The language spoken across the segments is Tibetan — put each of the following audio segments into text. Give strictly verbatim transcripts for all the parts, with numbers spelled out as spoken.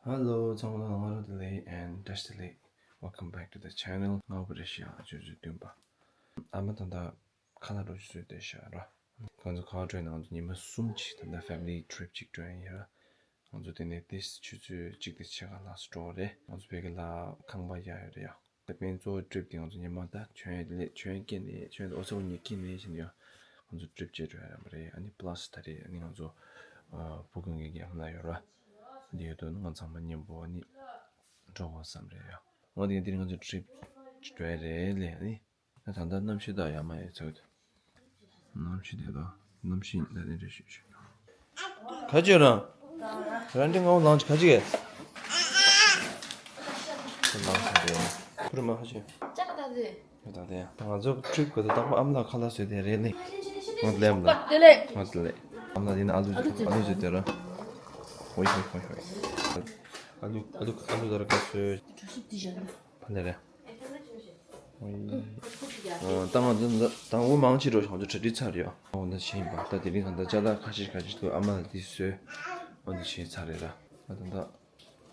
Hello, ཚང་མ་ལ་སྔ་དྲོ་བདེ་ལེགས་and བཀྲ་ཤིས་བདེ་ལེགས། Welcome back to the channel. ང་བ་རེ་ཤི་ཡང་ཆུ་ཚོད་བདུན་པ། ཨ་མ་ད་ལྟ་ཁ་ལག་འགྲོ་ཆུ་ཚོད་བསྡད་ཤག་ར། ང་ཚོ་ག་བ་འགྲོ་ཡིན་ན། ང་ཚོ་ཉི་མ་གསུམ་ཅིག་ད་ལྟ་family trip ཅིག་འགྲོ་ཡིན་ཡ། ང་ཚོ་དེ་ནས་ཏིས་ཆུ་ཚོད་གཅིག་དང་ཕྱེད་ཀ་ལྷག་ཙམ་འགྲོ་བ་རེད། ང་ཚོ་བོད་ཀྱི་ལ་ཁང་པ་གཡར་ཡོད་རེད་ཡ། ད་དཔེ་གཙོ་བོ་trip་དེ་ང་ཚོ་ཉི་མ་ད་ཆོས་ལས་ཆོས་སྐྱེལ་ནས་ཆོས་ཨོ་ཚོ་ཉི་སྐྱེལ་ནས་བྱས་ནས་ཡ། ང་ཚོ་trip་བྱས་འགྲོ་ཡ་ར་མ་རེད། ཨ་ནི་plus་ད་རེས་ཨ་ནི་ང་ཚོ་ཨ་བུ་གུང་གི་རྒན་ལགས་ཡོད་ར། འདི་ཡོད་དོ་ནི་ང་ཚང་མ་མཉམ་པོ་ཨ་ནི་འགྲོ་དགོས་བསམ་རེད་ཡ། འོ་དེ་འདིར་ང་ཚོ་trip་འགྲོ་ཡ་རེད་ལས་ཨ་ནི། ད་ད་ལྟ་གནམ་གཤིས་ད་ཡ་མ་ཡོད་ཚོད། གནམ་གཤིས་དེ་ད་གནམ་གཤིས་ད་ནི་རེ་ཞུ་ཞུ། ག་ཅི་རང་། རང་འདྲི་ངའོ་ལངས་ཀྱི་ག་ཅི་གས། ཁུར་མ་ཧ་ཅི། ཅག་ད་དེ། ད་དེ་ང་ཚོ་trip་གི་ད་རྟག་པར་ཨ་མ་ལགས་ཁ་ལག་བཟོས་དེ་རེད་ལེ། ང་ལེམ་ལ། དེ་ལེ། ང་དེ་ལེ། ཨ་མ་ལགས་དེ་ནི་ཨ་ལུ་ཨ་ལུ་བཟོས་དེ་ར། ཧོꯏ་ཧོꯏ་ཧོꯏ་ཧོꯏ། ཨ་ལུ་ཨ་ལུ་ཨ་ལུ་ད་ར་ག་བཟོས། ཕ་ལེ་རེད། ཨོ་ད་ང་ཚོ་ད་འུ་མང་ཆེ་འགྲོ་ཞིང་ཚོ་གྲ་སྒྲིག་ཚར་ཡོད། འོ་ན་ཤེས་ཡིན་པ། ད་དེ་རིང་ང་ད་ཅ་ལག་ཁ་ཤས་ཁ་ཤས་འདུག་ཨ་མ་ལ་འདི་བཟོས། འོ་ན་ཤེས་ཚར་རེད་ར། ང་ད་ད་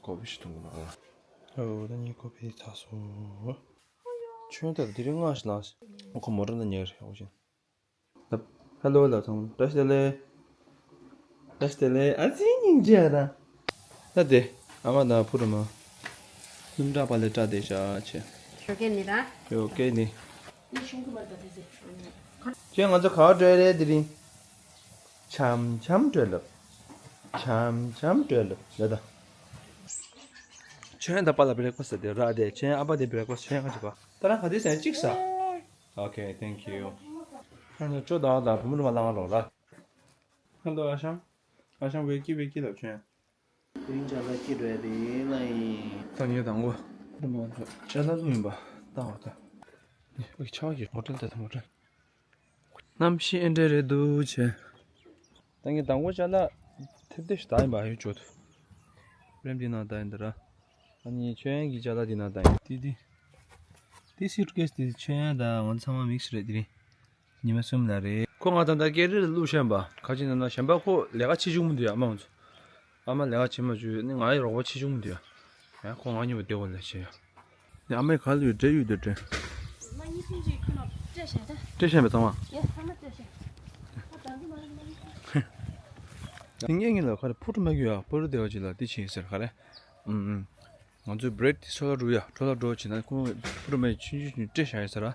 ཀོ་ཕི་ཞིག་འཐུང་གི་མ་རེད། འོ་ད་ངའི་ཀོ་ཕི་ཚར་སོང་། ཁྱོད་ད་དེ་རིང་སྔ་ཞིག་ལངས་ཤིག་ཁོ་མོ་ཊ་ལ་ཉལ་རེད། འོ་ཤིང་། ཧེ་ལོ་ལ་ཐོང་། བཀྲ་ཤིས་བདེ་ལེགས། བཀྲ་ཤིས་བདེ་ལེགས། ཨ་ཙི་སྙིང་རྗེ་ར། ད་དེ་ཨ་མ་དང་ཕུ་རུ་མ་སྣུམ་ཁྲག་པ་ལས་སྐྲག་བསྡད་ཤག་ཆེ། ཞོགས་ཀས་ནི་ར། ཞོགས་ཀས་ནི། ཁྱེད་ང་ཚོ་ག་བར་འགྲོ་ཡ་རེད་དེ་རིང་། འཆམ་འཆམ་བྲོས་ལབ། འཆམ་འཆམ་བྲོས་ལབ་ལ་ད། ཁྱོད་ད་པ་ལ་breakfast་དེ་ར་དེ་ཁྱེད་ཨ་ཕ་དེ་breakfast་ཁྱེད་ང་ཅི་པ། ད་རང་ག་དུས་ཟ་གཅིག་ཟ། Okay, thank you. ཁྱོད་ཚོ་ཅོ་ད་ད་བུ་མོ་རུ་མ་ལང་རོགས་ལ། ཧེ་ལོ་ཨ་ཞང་། ཨ་ཞང་ཝེ་ཀི་ཝེ་ཀི་ལབ་ཁྱོད། དེ་རིང་ཅ་ལག་སྐྱེལ་འགྲོ་ཡ་དེ་ལ་ཡིན། ད་ངས་དང་པོ་ཅ་ལག་བླུགས་ཡིན་པ་ལྟ་བ་ད། ཨེ་ཆར་གྱི་མོ་ཊ་ལྟ་ད་མོ་ཊ། གནམ་གཤིས་ཨེ་འདྲ་རེད་འདུག་བྱས། ད་ངས་དང་པོ་ཅ་ལག་ཐེབས་ཐེབས་ཤིག་ད་ཡིན་པ་ཡོད་ཅོད། རེམ་འདི་ན་ད་ཡིན་ད་ར། ཨ་ནི་ཆོས་དབྱིངས་ཀྱི་ཅ་ལག་འདི་ན་ད་ཡིན། དེ་དེ། དེ་སུཊ་ཀེས་དེ་ཆོས་དབྱིངས་དང་ང་ཚང་མ་མིག་སི་རེད་དེ་རིང་། ཉི་མ་གསུམ་ལ་རེད། ཁོ་ང་ད་ལྟ་ཀེ་རི་ལ་བླུགས་བཞག་པ། ཁ་ཅིག་ན་ན་གཞན་པ་ཁོ་ལས་ཀ་བྱེད་བཅུག་མི་འདུག་ཡ། ཨ་མ་ང་ཚོ། ཨ་མ་ལས་ཀ་བྱེད་མ་བཅུག་ནི་ང་ཡི་རོགས་པ་བྱེད་བཅུག་མི་འདུག་ཡ། ཡང་ཁོ་ང་གཉིས་པོ་བསྡད་དགོས་ལས་བྱེད་ཡ། ནི་ཨ་མའི་ག་ལ་ཡོད་འདྲེ་ཡོད་འདུག་འདྲེ། མ་གཉིས་ཐུན་གཅིག་ཁོ་ན་སྤྲད་བཞག་ད། སྤྲད་བཞག་པའི་ཚང་མ། ཡ་ཨ་མ་སྤྲད་བཞག་ད་འདི་མ་རེད་མ་རེད། ངས་ངས་ལ་ཁ་རེ་ཕུ་རུ་མ་གི་ཡ་ཕུ་རུ་བདེ་བ་ཅིག་ལ་འདི་བྱེད་ཟེར་ག་རེ། ཨུམ་ཨུམ། ང་ཚོའི་བྷི་རེད་དེ་འཕྲོ་བརླག་འགྲོ་ཡ། འཕྲོ་བརླག་འགྲོ་བྱས་ན་ཁོང་ཕུ་རུ་མའི་ཆུང་ཆུང་ཆུང་སྤྲད་བཞག་ཡ་ཟེར་ར།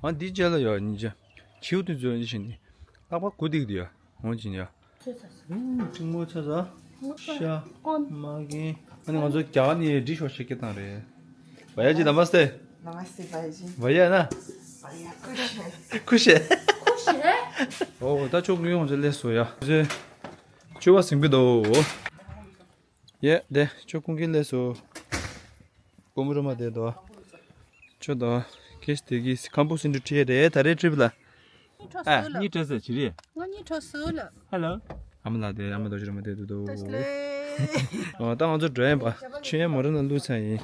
ཨ་འདི་རྗེས་ལ་ཡ་ཉིན་རྗེས་ཁྱེའུ་དེ་ཚོ་ཡ་འདི་བཞིན་ནི་ལྷག་པ་གུ་ཏིག་དེ་ཡ་འོང་བྱིན་ཡ། ཚོད་ཚ་སོང་། ཨུམ་ཁྲིག་མོ་ཚ་ཚ། ཤ། མ་གིན། ཨ་ནི་ང་ཚོ་རྒྱ་གར་ནས་འབྲི་ཤོག་ཤིག་སྐད་བཏང་རེད། བ་ཡ་ཇི་ནམ་སྟེ། ནམ་སྟེ་བ་ཡ་ཇི། བ་ཡ་ན། བ་ཡ་ཀུ་ཤེ། ཀུ་ཤེ། ཀུ་ཤེ། ཨོ་ད་ཆོ་ངུས་ང་ཚོ་ལས་སོ་ཡ། ཆོས་བ་སིང་པི་དོ། ཡེ་དེ་ཅོ་ཀུན་གྱི་ལས་སོ། ཀོ་མོ་རོ་མ་དེ་དོ། ཅོ་དོ། ཁེས་དེ་གི་ཁམ་བུ་སིན་དུ་ཁྲིད་རེད་ད་རེད་ཁྲིད་ལ། ཨ་གཉིས་ཁྲོ་སུ་ལ། གཉིས་ཁྲོ་སུ་ཅི་རེད། ང་གཉིས་ཁྲོ་སུ་ལ། ཧེ་ལོ། ཨ་མ་ལགས་དེ་ཨ་མ་རྡོ་རྗེ་རོ་མ་དེ་དུ་དོ། ཨོ་ད་ང་ཚོ་འགྲོ་ཡིན་པ། ཆུ་ཡན་མོ་ར་ན་ལུས་ཚ་ཡིན།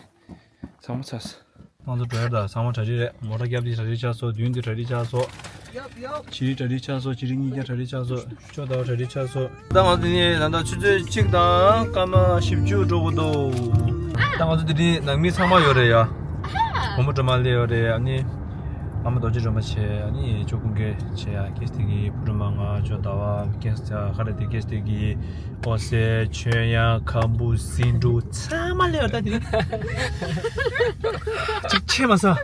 ཚང་མ་ཚ་སོང་། ང་ཚོ་འགྲོ་ཡ་ད་ཚང་མ་གྲ་སྒྲིག་རེད། མོ་ཊ་རྒྱབ་དེ་གྲ་སྒྲིག་ཆགས་སོང་། མདུན་དེ་གྲ་སྒྲིག་ཆགས་སོང་། ཡོབ་ཡོབ། ཕྱི་རི་གྲ་སྒྲིག་ཆགས་སོང་། ཕྱི་རི་གཉིས་ཀ་གྲ་སྒྲིག་ཆགས་སོང་། ཅོ་ད་གྲ་སྒྲིག་ཆགས་སོང་། ད་ང་ཚོ་དེ་ནས་ད་ལྟ་ཆུ་ཚོད་གཅིག་དང་སྐར་མ་བཞི་བཅུ་འགྲོ་གི་འདུག་ད་ང་ཚོ་དེ་རིང་ནང་མི་ཚང་མ་ཡོད་རེད་ཡ། བུ་མོ་སྒྲོལ་མ་སླེབས་ཡོད་རེད། ཨ་ནི་ཨ་མ་རྡོ་རྗེ་སྒྲོལ་མ་བྱས། ཨ་ནི་ཅོ་ཀུན་དགའ་བྱས་ཡ། ཁེས་དེ་གི་ཕུ་རུ་མ་ང་ཅོ་ཟླ་བ་ཁེས་ད་ག་རེ་དེ་ཁེས་དེ་གི་ཨོ་སེ་ཆོས་དབྱངས་ཁམ་བུ་སིན་དུ་ཚང་མ་སླེབས་ཡོད་ད་དེ་རིང་། ཅིག་ཆེ་མ་ས།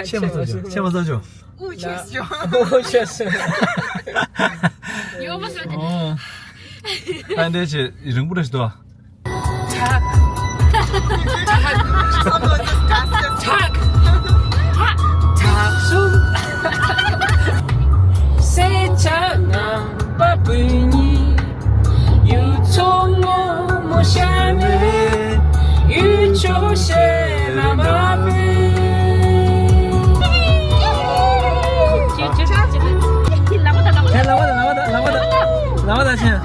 ཆེ་མ་ས་ཅོ། ཆེ་མ་ས་ཅོ། འུ་ཆེ་སོང་། འུ་ཆེ་སོང་། ཡོ་མ་སོང་། ཨོ། ད་འདྲ་བྱས་རིང་པོ་རེད་ཤི་དོ། ཐག་ཐག་ཐག་ཐག་སུམ། སེ་ཆ་ན་པ་པུ་ཉི། ཡུ་ཚོ་ངོ་མོ་ཤ་མེད། ཡུལ་ཕྱོགས་ཤེས་ལ་མ་ཕེ། ལ་མ་ད་ལ་མ་ད་ལ་མ་ད་ལ་མ་ད་ལ་མ་ད་ཆེན།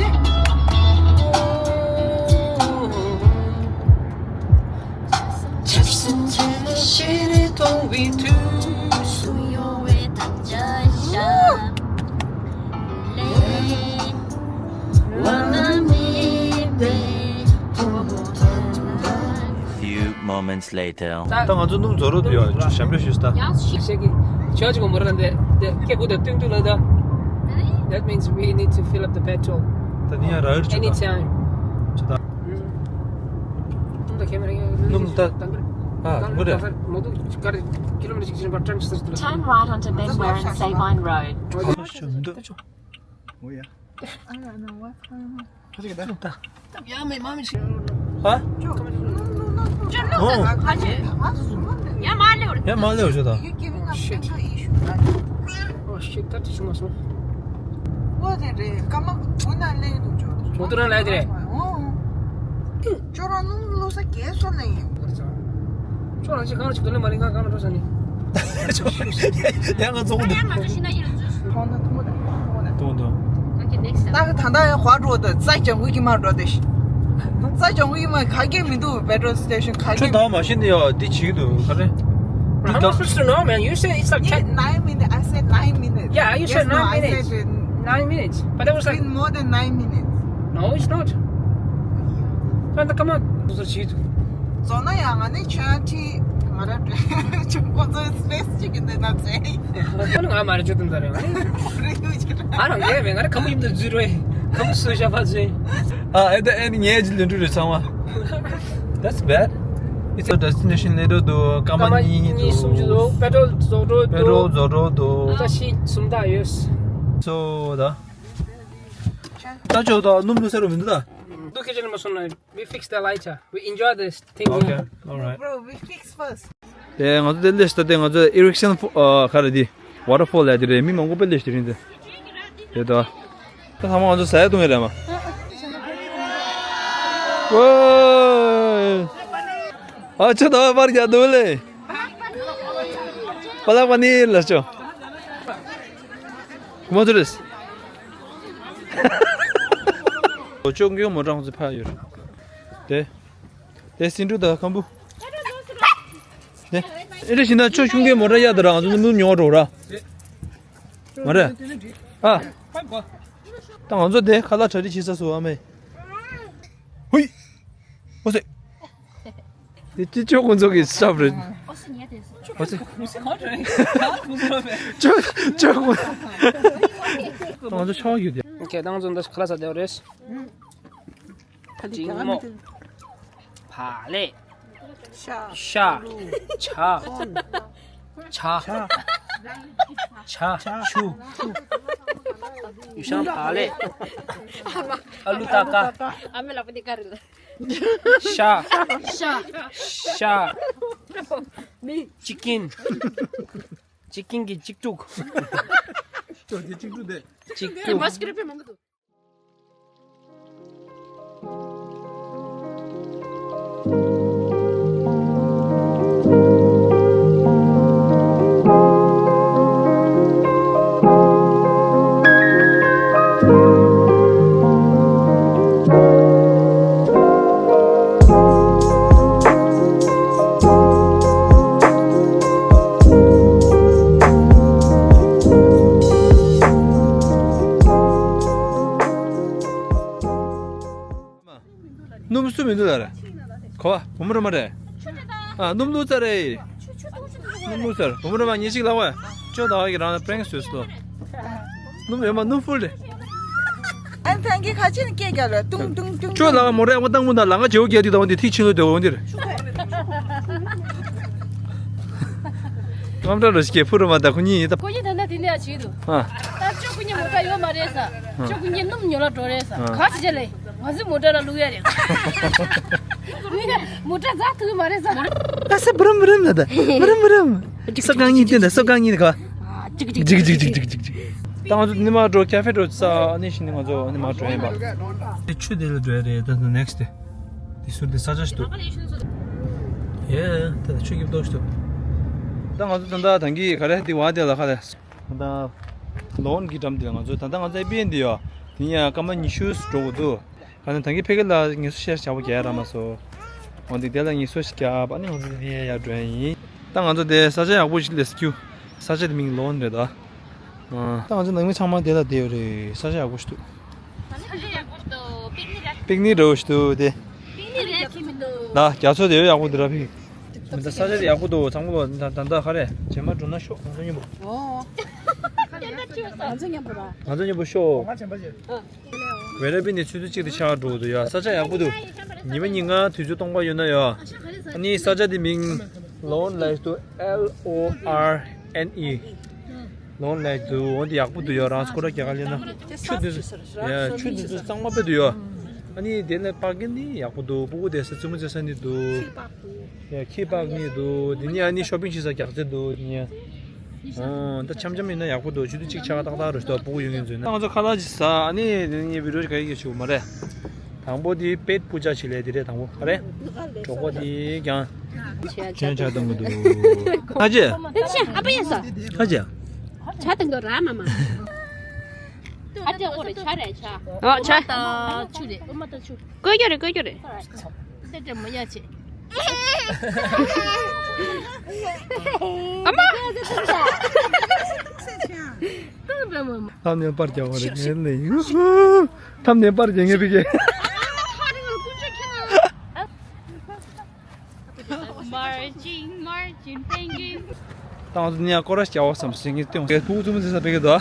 ཆབ་སྲིད་ཆེན་ཤེས་རིག་གཏོང་བའི་དུས་སུ་ཡོང་བའི་དམ་བཅའ་བཞག་ལས། བླ་ན་མེད་པའི་ཕུ་བོ་ Moments later. ད་ང་ཚོ་སྣུམ་རྫོགས་རོགས་དུ་ཡོད་ཞབས་འདྲེན་ཞུས་ད། ཡང་ཞིག་ཞིག་གི་ཆོས་ཅིག་མོ་ར་འདི་འདི་སྐད་གུ་དེ་ཏུང་ཏུང་ལ་ད། That means we need to fill up the petrol. ད་ནི་ཡང་ར་ཡོད་ཆུ་ད། Anytime. ཆུ་ད། ཏུང་ད་ཁེ་མ་ར་ཡང་སྣུམ་ད། ཨ་མོ་རེད། མོ་དུ་ག་རེ་ཀི་ལོ་མི་ཊར་གཅིག་ཕྱིན་པ་ཊན་སི་ཏར་ཏུ། Turn right onto Big Warren Sabine Road. ཨོ་ཡ། ཡ་མེ་མ་མེ་ཧ། ཡ་མ་ལེའོ་ཡ་མ་ལེའོ་ཞོ་ད། ཨོ་ཤིཊ། ད་དེ་ཤི་མ་སོང་། ཨོ་དེ་རེད། ཀ་མ་གུ་ན་ལེ་དུ་ཇོ། ཇོ་དུ་རང་ལེ་དེ་རེད། ཨོ། ཅོ་རང་ནུ་ལོ་ས་གེ་སོ་ལེ་ཡིན། ཅོ་རང་ཅི་གང་ཅི་དུ་ལེ་མ་ལེ་ང་གང་ལ་ཅོ་ས་ནི། ཡ་ང་ཚོ་གུ་འདུག་ཐོང་ད་ཐོང་ད་ཐོང་ད། ཐོང་ད། Okay, next time. ད་གི་ད་ད་ཡང་ཁ་འགྲོ་ད་རྩ་ཅང་གུ་གི་མ་འགྲོ་དེ་ཤི། རྩ་ཅང་གུ་གི་མ་ག་གེ་མི་འདུག petrol station ག་གེ། ཁྱོད་ད་མ་ཤི་ནི་ཡོད་འདི་བྱེད་ཀྱི་འདུག་ག་རེ། I'm not supposed to know, man. You said it's like ten. Nine minutes. I said nine minutes. Yeah, you said nine minutes. Nine minutes. But that was like, it's been more than nine minutes. No, it's not. Come on, come on. ཟོ་ན་ཡང་ང་ནི་ཆོས་ཁྲི་ང་ར་ཁྱོད་ཁོ་ཚོའི་སི་པེ་སི་གཅིག་གི་འདི་ན་ཚེ། ཁོ་ནི་ང་མ་རེ་ཆོད་དུ་འདི་རེད། ང་ནི་ཨ་རང་གས་མེད། ང་ར་ཁམ་ཡིན་དུ་འཛུལ་རོ། ཁམ་སུ་ཤ་ཕ་ཟེ། ཨ་ཨེ་ད་ཨེ་ནི་ངའི་ལུས་འགྲོ་རེ་ཚང་མ། That's bad. It's a destination later དུ་སྐར་མ་གཉིས་གཉིས་གསུམ་ཅུ་དུ་པེ་ཊོལ་རྫོགས་འགྲོ་པེ་ཊོལ་རྫོགས་འགྲོ་དུ། ད་ཤི་སུམ་ད་ཡོད། So ད་ད་ཅོག་ད་སྣུམ་བླུགས་ས་རུ་མི་འདུག་ད། འདུག་ཁྱེད་ཅག་ནི་མ་སོང་ན། We fix the lighter. We enjoy this thing. Okay, all right. Bro, we fix first. དེ་ང་ཚོ་དེ་སླེབས་ཤི་ད། དེ་ང་ཚོ་ཨི་རིག་སན་ཨ་ག་རེ་དེ་ཝ་ཊར་ཕོལ་ལ་དེ་རེད། མི་མང་པོ་དཔེ་སླེབས་ཤི་དེ་རིང་དེ། དེ་ད་ད་ཚང་མ་ང་ཚོ་ཟ་ཡ་བཏུང་ཡ་རེད་མ། ཝེ། ཨ་ཅོ་ད་བར་རྒྱ་དུ་ལེ། པ་ལག་པ་ནི་ལ་ཅོ། ཁོ་མོ་ཚོ་རེད། ལོ་ཅོག་གི་མོ་ཊ་ཁོང་ཚོ་ཕར་ཡོད་རེད། དེ། དེ་སིན་ཏུ་དང་ཁམ་བུ། དེ། ཨེ་རེ་བཞིན་ན་ཆོ་ཆུང་གི་མོ་ཊ་ཡ་དུ་རང་ཚོ་མི་ཉོ་འགྲོ་ར། མ་རེད། ཨ། ད་ང་ཚོ་དེ་ཁ་ལག་གྲ་སྒྲིག་བྱེད་ས་སུ་ཨ་མེ། ཧུའི། ཨོ་སེ། དེ་ཅི་ཅོ་ཁོང་ཚོ་གི་སི་ཊཕ་རེད། ཨོ་སེ་ཉལ་དེ་སུ། ཨོ་སེ། ཅོ་ཅོ་ཁོང་། ད་ང་ཚོ་ཆོག་ཡོད་དེ། ཁྱེད་ད་ང་ཚོ་འདི་ཁ་ལག་ཟ་བསྡད་པ་རེད། འབྲིང་མོ། བག་ལེབ། ཤ། ཤ། ཇ། ཇ། ཇ། ཆུ། ཡུ་ཤང་བག་ལེབ། ཨ་ལུ་ཏ་ཀ། ཨ་མེ་ལ་པ་དེ་ཀ་རེད། ཤ། ཤ། ཤ། མི། ཅི་ཀིན། ཅི་ཀིན་གི་ཅིག་ཀྲུག་ཅོ་དེ་ཅིག་ཀྲུག་དེ། ཅིག་ཀྲུག་མ་སྐྱིད་པའི་མང་གི་འདུག་སྣུམ་སུ་མི་འདུག་ལ་རེ། གོ་བ་བུ་མོ་རེ་མ་རེད། ཨ་སྣུམ་བླུགས་ཚར་རེད། སྣུམ་བླུགས་ཚར་བུ་མོ་རེ་མ་ཉེ་ཞིག་ལ་བ། ཅོ་ད་བ་གི་རང་ལ་པྲེང་སོས་སོ། སྣུམ་ཡོད་མ་སྣུམ་ཕུལ་རེད། ཨན་ཐང་གི་ཁ་ཆེན་སྐད་རྒྱག་ལ་ཏུང་ཏུང་ཏུང་། ཅོ་ལ་བ་མོ་རེ་ཨ་མ་ཏང་མུ་ད་ལ་ང་ཇེའུ་རྒྱལ་དུས་ད་བ་འདི་ཐིག་ཆེན་ལོ་དེ་འོ་འདིར། ངམ་ཏྲ་རོ་ཞིག་གི་ཕུ་རུ་མ་ད་ཁུ་ཉིན་ཡིན་ད། ཁོ་གཉིས་ད་ལྟ་དེ་འདྲ་བྱེད་འདུག་ཨ། ད་ཅོ་ཁོ་གཉིས་མོ་ཊ་ཡོད་མ་རེད་ས། ཨ། ཅོ་ཁོ་གཉིས་སྣུམ་ཉོ་ལ་འགྲོ་རེད་ས། ཨ། ག་ཅི་བྱེད་ལེ། ང་ཚོའི་མོ་ཊ་ལ་བླུག་ཡ་རེད། མོ་ཊ་འཛག་ཐུབ་ཀྱི་མ་རེད་ས། ད་ས་བུ་རམ་བུ་རམ་ན་ད། བུ་རམ་བུ་རམ། སོ་གང་ཉིད་བསྟན་ད་སོ་གང་ཉིད་ག་ཅིག་ཅིག་ཅིག་ཅིག་ཅིག་ཅིག་ཅིག་ཅིག་ད་ང་ཚོ་ནི་མ་འགྲོ་ཀ་ཧྥེ་འགྲོ་ས་ནི་ཤི་ནི་ང་ཚོ་ནི་མ་འགྲོ་ཡིན་པ། དེ་ཆུ་དེ་ལ་འགྲོ་ཡ་རེད། ད་ནེག་སི་དེ། དེ་ཟུར་དེ་ས་ཆ་ཞིག་འདུག་ཡེ་དེ་ལ་ཆུ་སྐྱིབས་ཏོག་ཞིག་འདུག་ད་ང་ཚོ་ད་ལྟ་ད་གི་ག་རེ་དེ་བ་དེ་ལ་ཁ་ལས་ད་ལོན་གི་འགྲམ་དེ་ལ་ང་ཚོ་ད་ལྟ་ང་ཚོ་ཨེ་བི་ཨེན་དེ་ཡོད། དེ་ཡང་སྐར་མ་ཉི་ཤུ་འགྲོ་དགོས་འདུག་ག་ནས་ད་གི་ཕ་གི་ལ་ངལ་གསོ་ཤར་བྱ་བ་རྒྱག་ར་མ་སོ། འོན་ཏེ་དེ་ལ་ངལ་གསོ་ཞིག་བརྒྱབ་ཨ་ནི་ང་ཚོ་དེ་ཡར་འགྲོ་ཡ་ཡིན། ད་ང་ཚོ་དེ་ས་ཆ་ཡག་པོ་ཞིག་ལས་སྐྱུ། ས་ཆ་དེ་མིང་ལོན་རེད་ད། ཨ། ད་ང་ཚོ་ནང་མི་ཚང་མ་དེ་ལ་བསྡད་ཡོད་རེད། ས་ཆ་ཡག་པོ་ཞིག་འདུག་ས་ཆ་ཡག་པོ་འདུག་པིག་ནིག་རེད། པིག་ནིག་འདྲ་བོ་ཞིག་འདུག་དེ། པིག་ནིག་རེད་ཁྱིམ་མི་འདུག་ད་རྒྱ་མཚོ་དེ་ཡག་པོ་འདུག་ར་ཕི། མི་ད་ས་ཆ་དེ་ཡག་པོ་འདུག་ཚང་མ་ལོ་ད་ད་ད་ག་རེ་རྗེས་མ་འགྲོ་ན་ཤོག་ང་ཚོ་མཉམ་པོ། ཨོ། ང་ཚོ་མཉམ་པོ་ཤོག་ང་ཚོ་མཉམ་པོ་ཤོག་ཝེ་ར་པི་ནས་ཆུ་ཚོད་གཅིག་དང་ཕྱེད་ཀ་འགྲོ་གི་འདུག་ཡ། ས་ཆ་ཡག་པོ་འདུག་ཉི་མ་ཉིན་གང་དུས་ཚོད་སྟོང་པ་ཡོད་ན་ཡ། ཨ་ནི་ས་ཆ་དེ་མིང་Lorne Lake འདུག L O R N E། Lorne Lake འདུག་འོ་འདི་ཡག་པོ་འདུག་ཡ། རང་ཚོ་སྐོར་ར་རྒྱག་ག་སླེབས་ན། ཆུ་འདི་ཚོ་ཡ་ཆུ་འདི་ཚོ་གཙང་མ་དཔེ་འདུག་ཡ། ཨ་ནི་དེ་ནས་པར་ཀིང་ནི་ཡག་པོ་འདུག་སྤུ་གུ་བསྡད་ས་རྩེད་མོ་རྩེ་ས་ནི་འདུག་ཡ་ཁྱི་པར་ནི་འདུག་དེ་ནི་ཨ་ནི་ཤོ་པིང་བྱེད་ས་རྒྱག་རྩེ་འདུག་དེ་ནི། ཨོ་ད་འཆམ་འཆམ་ཡིན་ན་ཡག་པོ་འདུག་ཆུ་ཚོད་གཅིག་ཕྱེད་ཀ་ཏག་ཏག་རེད་ཤག་སྤུ་གུ་ཡོད་མཁན་ཚོས་ན། ང་ཚོ་ཁ་ལག་ཅིག་ཟ། ཨ་ནི་དེ་ནི་བི་ཌིའོ་ག་ཡེ་ཞིག་མ་རེད། དང་པོ་དེ་པེཊ་པུ་ཇ་བྱེད་ལས་དེ་རེད། དང་པོ་ག་རེད། གྲོགས་པོ་དེ་ཀྱང་ཆེན་ཆ་དང་མི་འདུག་ཁ་ཅེ། ཨ་པ་ཡ་ས། ཁ་ཅེ། ཆ་དང་གོ་ར་མ་མ། ཨ་ཅེ་འོ་རེད་ཆ་རེད་ཆ། ཨ་ཆ། ཨ་མ་ད་ཆུ་རེད། ཨ་མ་ད་ཆུ། བསྐོལ་རྒྱུ་རེད་བསྐོལ་རྒྱུ་རེད། ཏེ་ཏེ་མོ་ཡ་ཆེ། ཨ་མ། ཐམ་ནས་པར་རྒྱག་པ་རེད་ངས་ལས། ཐམ་ནས་པར་རྒྱག་ངས་པི་ཀེ། Marching, marching, penguin. ད་ང་ཚོ་ནི་ཡང་སྐོར་ར་བྱ་བ་བསམ་སེང་གེ་སྟེང་གི་ཕུག་ཙུམ་ཙི་ས་པེ་གི་དོ།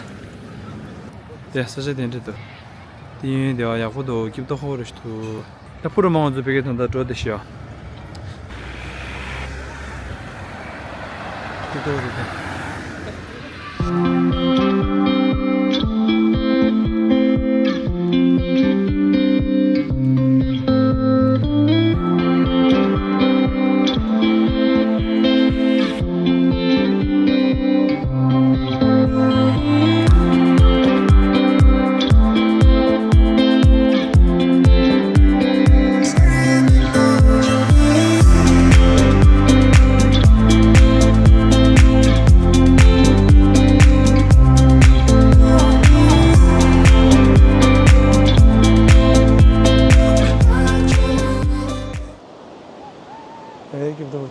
དེ་ས་ཆ་དེ་འདྲ་འདུག་དེ་ཡུན་དེ་བ་ཡག་པོ་འདུག་སྐྱིད་ཏོ་ཧོ་རེ་ཞིག་འདུག་ད་ཕུ་རུ་མ་ང་ཚོ་པེ་གི་ད་ད་འགྲོ་དེ་ཤི་ཡ། སྐྱིད་ཏོ་ཧོ་རེ་ད། ཨེ་ཀིབ་ཏོག་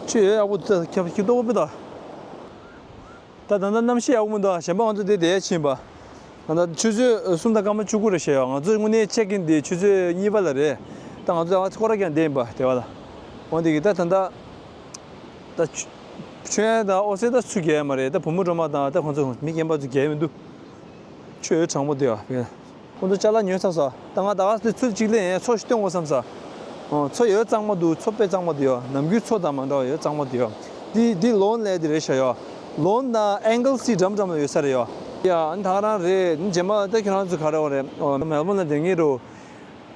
ཆུ་ཡོད་ཡག་པོ་ད་ཁྱབ་ཀིབ་ཏོག་པོ་ད། ད་ད་ལྟ་གནམ་གཤིས་ཡག་པོ་མི་འདུག་གཞན་པ་ང་ཚོ་དེ་དེ་ཕྱིན་པ། ད་ལྟ་ཆུ་ཚོད་གསུམ་དང་སྐར་མ་བཅུ་དགུ་རེད་ཤག་ཡོད། ང་ཚོ་དངོས་གནས་ཆེག་ཨིན་དེ་ཆུ་ཚོད་གཉིས་པ་ལ་རེད། ད་ང་ཚོ་ཨ་ཁོ་ར་ཀྱང་བསྡད་ཡིན་པ་དེ་བ་ལ། འོན་ཏེ་གི་ད་ད་ལྟ་ད་ཆུ་ཆུ་ཡན་ད་ཨོ་སེ་ད་ཚུ་གས་མ་རེད། ད་བུ་མོ་སྒྲོལ་མ་དང་ད་ཁོང་ཚོ་མི་རྒན་པ་ཚོ་གས་མི་འདུག་ཆུ་ཡོད་གྲང་མོ་དེ་བ། ཁོང་ཚོ་ཅ་ལག་ཉོས་ཚར་སོང་། ད་ང་ད་ག་དེ་ཚུར་གཅིག་ལེན་ཡས་མཚོ་ཞིག་སྟོན་དགོས་བསམ་ས། ཨོ་མཚོ་ཡོད་གཙང་མ་འདུག་མཚོ་དཔེ་གཙང་མ་འདུག་ཡ། ནམ་རྒྱུན་མཚོ་དང་མ་འདྲ་བ་ཡོད་གཙང་མ་འདུག་ཡ། འདི་འདི་ལོན་ལས་དེ་རེད་ཤག་ཡ། ལོན་དང་ཨེང་གལ་སི་འགྲམ་འགྲམ་ལ་ཡོད་ས་རེད་ཡ། ཡ་ཨ་ནི་ད་ག་རང་རེད། འདི་རྗེས་མ་ད་ཁྱོད་རང་ཚོ་ག་རེ་བ་རེད། ཨོ་མེལ་བོན་ལ་བསྡད་ངེས་རོ།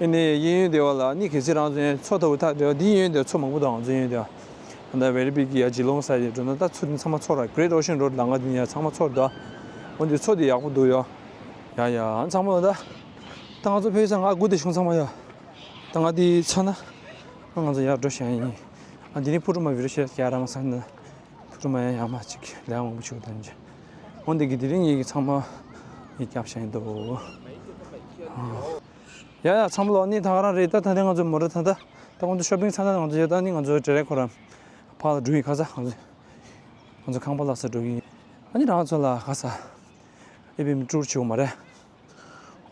ཨེ་ནས་གཡས་གཡོན་དེ་བ་ལ་ནི་གལ་སྲིད་རང་ཚོ་ཡང་མཚོ་ལྟ་བུ་ཐག་འདྲ་བ་འདི་གཡས་གཡོན་དེ་མཚོ་མང་པོ་འདུག་ང་ཚོ་གཡས་གཡོན་དེ་བ། ད་ལྟ་ཝེ་རི་བིག་ཡ་ཇི་ལོང་ས་ཡི་འགྲོ་ན་ད་ཚུར་འདི་ཚང་མ་མཚོ་ར། གྷི་རེ་ཊི་ཨོ་ཤན་རོ་ཌི་ལམ་ཁ་འདི་ཡ་ཚང་མ་མཚོ་རེད་ད། འོ་འདི་མཚོ་འདི་ཡག་པོ་འདུག་ཡ། ཡ་ཡ་ཨ་ཚང་མ་ལ་ད། ད་ང་ཚོ་ཕེབས་ས་ང་དགུ་དེ་བྱུང་ཚང་མ་ཡ། ད་ང་འདི་ཚ་ན། ང་ང་ཚོ་ཡར་འགྲོ་ཤག་ཡིན། ཨ་འདི་ནི་ཕུ་རུ་མ་བི་རུ་ཤེས་ཀྱ་ར་མ་ས་ན། ཕུ་རུ་མ་ཡ་ཡ་མ་ཅིག་ལས་མང་པོ་བྱུང་ད་འཇེ། འོ་འདི་གི་དེ་རིང་ངེད་ཀྱི་ཚང་མ་ཡི་སྐྱབས་ཤག་ཡིན་འདུག་ཡ་ཡ་ཚང་མ་ལོ་ནི་ད་ག་རང་རེད། ད་ད་ནི་ང་ཚོ་མོ་ར་ད་ད་ད་ང་ཚོ་ཤོ་པིང་ཚ་ན་ང་ཚོ་ཡོད། ད་ནི་ང་ཚོ་ཌི་རེག་ཁོ་ར་ཕར་ལ་འགྲོ་ཡི་ཁ་ས་ང་ཚོ་ང་ཚོ་ཁང་པ་ལ་ས་འགྲོ་གི་ཡིན། ཨ་ནི་རང་ཚོ་ལ་ཁ་ས་ཨེ་བི་མི་ཊུར་བྱེད་དགོས་མ་རེད།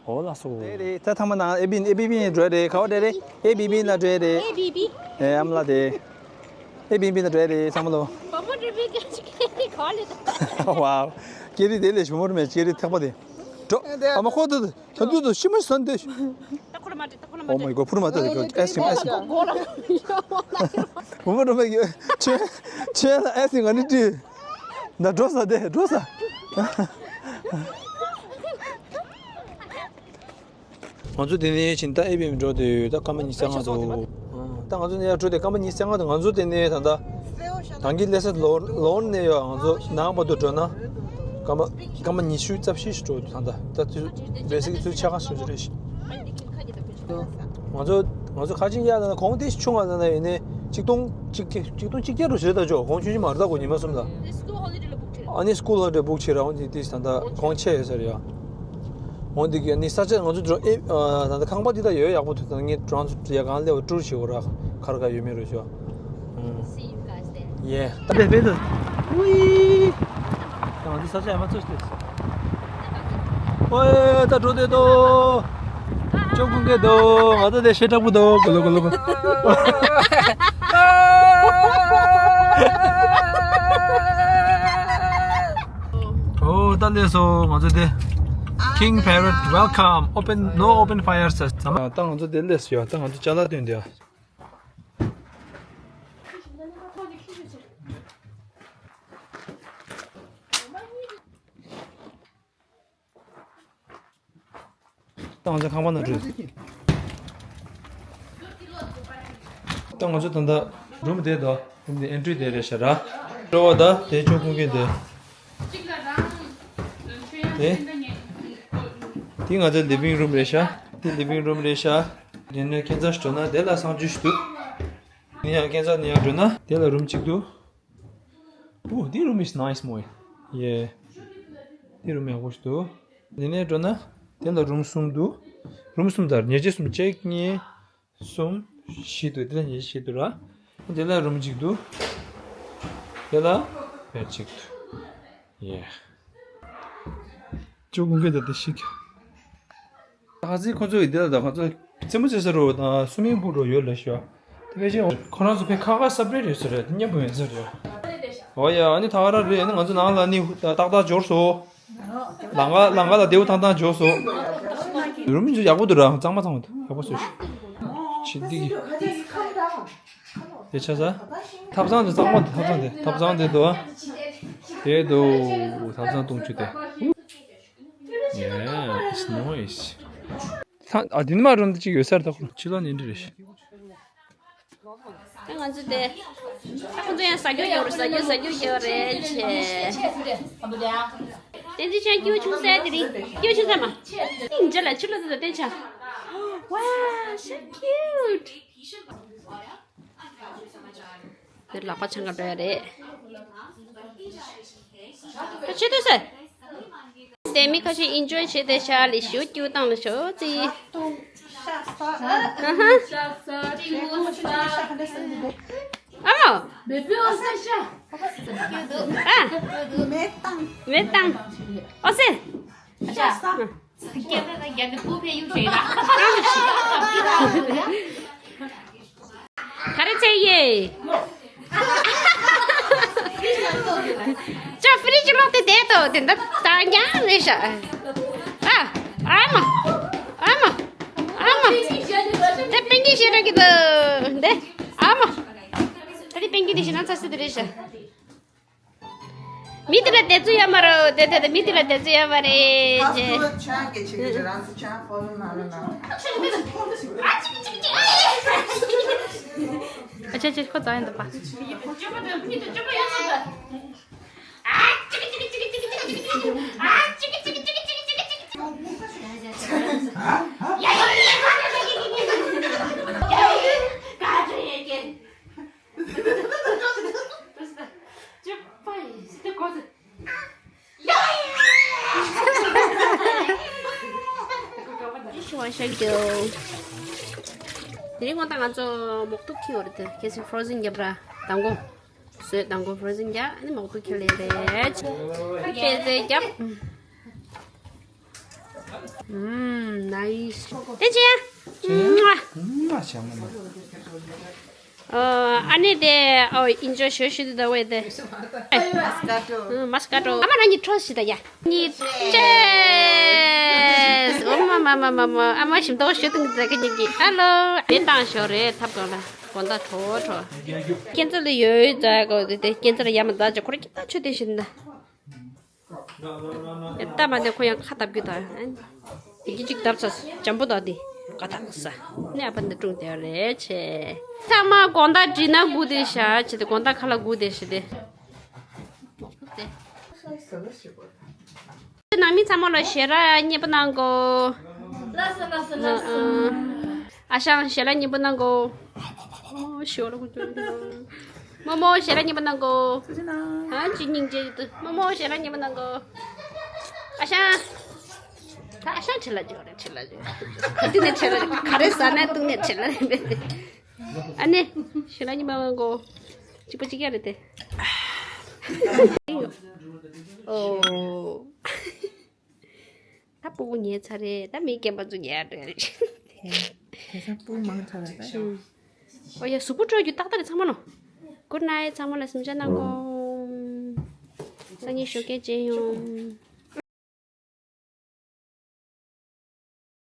ཨོ་ལགས་སོ། རེད་རེད། ད་ཐ་མ་ནང་ཨེ་བི་ཨེ་བི་བི་ནས་འགྲོ་རེད། ག་བ་འགྲོ་རེད། ཨེ་བི་བི་ནས་འགྲོ་རེད། ཨེ་བི་བི། ཨེ་ཨམ་ལགས་དེ། ཨེ་བི་བི་ནས་འགྲོ་རེད་ཚང་མ་ལོ། བུ་མོ་འགྲོ་བི་ག་ཅིག་ག་ལེ། ཝའོ། ཀེ་རི་དེ་ལས་ཞུ་མོར་མེད་ཀེ་རི་ཐེག་པ་དེ། འགྲོ། ཨ་མ་ཁོ་ཐུ་ཐུ་ཐུ་ཐུ་ཤི་མ་སོན་དེ། ད་ཁོ་ར་མ་དྲི། ད་ཁོ་ར་མ་དྲི། Oh my god ཕུ་རུ་མ་ཐུ་ཐུ་ཨེ་སི་ཀིམ་ཨེ་སི་ཀིམ། བུ་མོ་འགྲོ་བི་ག་ཆེ་ཆེ་ལ་ཨེ་སི་ང་ནི་དྲི། ད་འགྲོ་ས་དེ་འགྲོ་ས། ང་ཚོ་དེ་ནས་ཕྱིན་ད་ཨེ་བི་མི་འགྲོ་དུས་ད་སྐར་མ་ཉི་ཤུ་རྩ་ལྔ་འདུག་ད་ང་ཚོ་ནས་ཡར་འགྲོ་དུས་སྐར་མ་ཉི་ཤུ་རྩ་ལྔ་འདུག་ང་ཚོ་དེ་ནས་ད་ལྟ་ད་གིན་སླེབས་ས་ལོར་ལོར་ནས་ཡོད། ང་ཚོ་ནང་བར་དུ་འགྲོ་ན་སྐར་མ་སྐར་མ་ཉི་ཤུ་རྩ་བཞི་ཞིག་འགྲོ་འདུག་ད་ལྟ་ད་དུས་བེ་སི་ཀ་དུས་ཆ་ག་སོ་སོ་རེད་ཤག་ང་ཚོ་ང་ཚོ་ཁ་ཆེམས་གཡར་ན་གོང་དེ་ཆུང་བ་ན་ཡིན་ནའི་གཅིག་སྟོང་གཅིག་བརྒྱ་གཅིག་སྟོང་གཅིག་བརྒྱ་རུ་ཞེ་ད་ཆོག་གོང་ཆུང་ཆུང་མ་རེད། ད་གོ་ཉི་མ་གསུམ་ལ། ཨ་ནི་སྐུལ་ཧོ་ཊེལ་བུག་བྱེད་ར་འོན་ཏེ་དེ་ད་ལྟ་གོང་ཆེ་ཡོད་ས་རེད་ཡ། འོན་ཏེ་གི་ཨ་ནི་ས་ཆ་ང་ཚོ་འགྲོ་ཨེ་ད་ལྟ་ཁང་པ་འདི་ད་ཡོད་ཡག་པོ་འདུག་ད་ངས་ཀྲང་ཚོ་ཡ་གང་སླེབས་པ་ཀྲུར་བྱེད་དགོས་ར་ཁར་ག་ཡོད་མེད་རུ་ཞོ། See you guys there. Yeah. ད་བེ་བེ་དུ། ཝི། ད་ང་ཚོ་ས་ཆ་ཡ་མ་ཚོ་ཤི་ཏེ། ཨོའེ་ད་འགྲོ་དེ་དོ། ཅོག་ཀུན་གེ་དོ། ང་ཚོ་དེ་ཤེས་དྲག་པོ་དོ། གོ་ལོ་གོ་ལོ་གོ་ལོ། ཨོ་ད་ལས་སོ། ང་ཚོ་དེ། King Parrot welcome. Open, no open fire ཟེར། ད་ང་ཚོ་དེ་ལས་སོ་ཡ། ད་ང་ཚོ་ཅ་ལག་སྟོན་དེ་ཡ། ད་ང་ཚོ་ཁང་པ་ནང་འགྲོ། ད་ང་ཚོ་ད་ལྟ་རུམ་དེ་དང་རུམ་དེ་ཨེན་ཊི་རི་དེ་རེད་ཤག་ར། སྤྲོ་བ་ད་དེ་ཅོག་ཀུན་གེ་དེ། དེ། དེ་ང་ཚོའི་ལི་བིང་རུམ་རེད་ཤག་དེ་ལི་བིང་རུམ་རེད་ཤག་དེ་ནས་ཁྱད་མཚར་ཞིག་འགྲོ་ན་དེ་ལ་གསང་སྤྱོད་ཞིག་འདུག་དེ་ཡང་ཁྱད་མཚར་ནི་ཡང་འགྲོ་ན་དེ་ལ་རུམ་གཅིག་འདུག Oh, this room is nice, མོ། ཡེ། འདི་རུམ་ཡག་པོ་ཞིག་འདུག་དེ་ནས་འགྲོ་ན། དེ་ལ་རུམ་གསུམ་འདུག་རུམ་གསུམ་དང་ཉལ་ཆས་གསུམ། གཅིག་གཉིས། གསུམ། བཞི་འདུག་དེ་ལ་ཉལ་ཆས་བཞི་འདུག་ར། དེ་ལ་རུམ་གཅིག་འདུག་དེ་ལ་བེཌ་གཅིག་འདུག་ཡེ། ཅོག་ཀུན་གེ་ད་དེ་ཤིག་ཁ་སང་ཁོ་ཚོ་ཡི་དེ་ལ་ད་ཁོ་ཚོ་རྩེད་མོ་རྩེ་ས་རུ་དང་སུ་མིང་པུལ་རུ་ཡོད་ལ་ཤོ། དེ་བས་ཅན་ཁོ་རང་ཚོ་ཕའི་ཁ་ཁ་སབ་རེ་རེད་ཟེར་རེད། མཉམ་པོ་ཡོད་ཟེར་རེད། ཨོ་ཡ། ཨ་ནི་ཐག་ར་རེད། ཨ་ནི་ང་ཚོ་ནང་ལ་ནི་ཏག་ཏག་འབྱོར་སོ། ལང་ཀ་ལང་ཀ་ལ་རྡེའུ་ཐང་ཐང་འབྱོར་སོ། རུམ་ཚོ་ཡག་པོ་འདུག་ར། གཙང་མ་གཙང་མ་འདུག་ཡག་པོ་བཟོས་ཤག་ཆེ་འདི་གི་དེ་ཆ་ས། ཐབ་ཚང་དེ་གཙང་མ་འདུག་ཐབ་ཚང་དེ། ཐབ་ཚང་དེ་འདུག་དེ་འདུག་ཐབ་ཚང་བཏུང་ཆུ་དེ། Yeah, it's nice. ཨ། དེ་ནི་མ་རུམ་དེ་གཅིག་ཡོད་ས་རེད། ད་ཁོ་ཕྱི་ལོགས་ནས་འདི་རེད། ང་ཚོ་དེ། ཁོ་ཚོ་ཡང་ཟ་རྒྱུ་ཡོད་རེད། ཟ་རྒྱུ་ཟ་རྒྱུ་ཡོད་རེད་ཆེ། བསྟན་འཛིན་ཅན་སྐྱིད་པོ་བྱུང་ས་དེ་རིང་། སྐྱིད་པོ་བྱུང་ས་མ། ཨིན་ཇི་ལ་ཕྱི་ལོགས་དེ་ཚོ་བསྟན་ཆ། Wow, so cute. དེ་ལག་པ་འཆང་ག་འགྲོ་ཡ་རེད། ད་ཆེ་དུས་སེ། དེ་མི་ཁ་ཤས་ཨིན་ཇོའི་བྱེད་དེ་ཤ་ལི་ཞུ་ཀྱུ་བཏང་ལ་ཞོ་ཙི། ཨ་ཧ། ཨ་མ། ཨ། མེ་བཏང་། ཨོ་སེ། ག་རེ་བྱས་ཡེ། ཅོ་ཕི་རི་ཇི་ལོག་སྟེ་བསྡད་དོ། དེ་འདྲ་ད་ཉང་རེད་ཤག་ཨ། ཨ་མ། ཨ་མ། ཨ་མ། དེ་པེན་ཀི་ཤེ་ར་གི་དོ། དེ། ཨ་མ། ད་དེ་པེན་ཀི་དེ་ཤེ་ན་ཚ་སི་དེ་རེད་ཤག་མི་དེ་ལ་དེ་ཚོ་ཡོད་མ་རེད། དེ་དེ་དེ་མི་དེ་ལ་དེ་ཚོ་ཡོད་མ་རེད་ཅེ། ཁ་ཚོ་ཆང་གི་ཆེ་གི་ཆེ་རང་ཚོ་ཆང་ཕོ་ལོ་མ་ལོ་ན། ཨ་ཅེ་ཅེ་ཁོ་ཙང་ཡིན་འདུག་པ། དེ་རིང་དགོང་དག་ང་ཚོ་མོག་ཏོ་ཁྱེར་ཡོད་རེད། དེ་ཁ་སང་ཕོ་རོ་ཟན་བརྒྱབ་ར། མདང་དགོང་བཟོས། མདང་དགོང་ཕོ་རོ་ཟན་བརྒྱབ། ཨ་ནི་མོག་ཏོ་ཁྱེར་ལེ་རེད། ཁྱེར་ཏེ་བརྒྱབ། ཨུམ། ནའིས། དེ་ཅི་ཡ། ཨ་ནི་དེ་ཨོ་ཨིན་ཇོ་ཞོ་ཞུ་དུ་ད་བས་དེ། མ་སི་ཀ་ཏོ། མ་སི་ཀ་ཏོ། ཨ་མ་ན་ནི་ཁྲོ་ཞི་ད་ཡ། ནི་ཅེས། ཨོ་མ་མ་མ་མ་མ། ཨ་མ་ཞིམ་ཏོག་ཞུ་དུང་ད་ག་ཉི་གི། ཧ་ལོ། དེ་བཏང་ཞོ་རེད། ཐབ་གང་ལ་དགོང་དག་ཁྲོ་ཁྲོ། ཁྱེད་ཚོ་ལ་ཡོད་ཡོད་ད་གོ་དེ། ཁྱེད་ཚོ་ལ་ཡ་མ་ད་ཅོ་ཁོ་ར་ཁྱེད་ད་ཆོས་དེ་བཞིན་ད། ཨེ་ལྟ་མ་ནས་ཁོ་ཡང་ཁ་བརྡབ་རྒྱུ་དང་། ཨ་ནི་དེ་གཅིག་བརྡབ་ཚར། འཇམ་པོ་དང་དེ་ཀ་ཐག་ས་ནས་ཨ་ཕ་འདི་དྲུང་དེ་རེད་ཆེ། ཚང་མ་དགོང་དག་འགྲིག་ན་སྒུག་དེ་ཤ་ཆེ། དེ་དགོང་དག་ཁ་ལ་སྒུག་དེ་ཤི་དེ། ནང་མི་ཚང་མ་ལ་ཞེ་དྲག་མཉེས་པོ་གནང་གོ། ལགས་སོ་ལགས་སོ་ལགས་སོ། ཨ་ཞང་ཞལ་ལག་མཉེས་པོ་གནང་གོ། ཨོ་ཞོ་ར་ཀུ་ཅོ་ར། རྨོ་མོ་ཞལ་ལག་མཉེས་པོ་གནང་གོ། ཨ་ཅི་སྙིང་རྗེ་འདུག་རྨོ་མོ་ཞལ་ལག་མཉེས་པོ་གནང་གོ། ཨ་ཞང་། ད་ཨ་ཞང་ཁྲེལ་ལ་འཇོག་རེད། ཁྲེལ་ལ་འཇོག་རེད། ག་དུས་ནས་ཁྲེལ་ལ་འཇོག་ག་རེ་ཟ་ན་བཏུང་ནས་ཁྲེལ་ལ་རེད། ཨ་ནི་ཞལ་ལག་མཉེས་པོ་གནང་གོ། གཅིག་པ་གཅིག་རྐྱང་རེད་དེ། ཨོ། ད་སྤུ་གུ་ཉལ་ཚར་རེད། ད་མི་རྒན་པ་ཚོ་ཉལ་འགྲོ་ཡ་རེད། དེང་སང་སྤུ་མང་དྲགས་ལ་ད། ཨོ་ཡ། གཟུགས་པོ་སྤྲོ་རྒྱུ་ཏག་ཏག་རེད་ཚང་མ་ནོ། Good night ཚང་མ་ལ་གཟིམ་འཇག་གནང་གོ། སང་ཉིན་ཞོགས་ཀས་མཇལ་ཡོང་།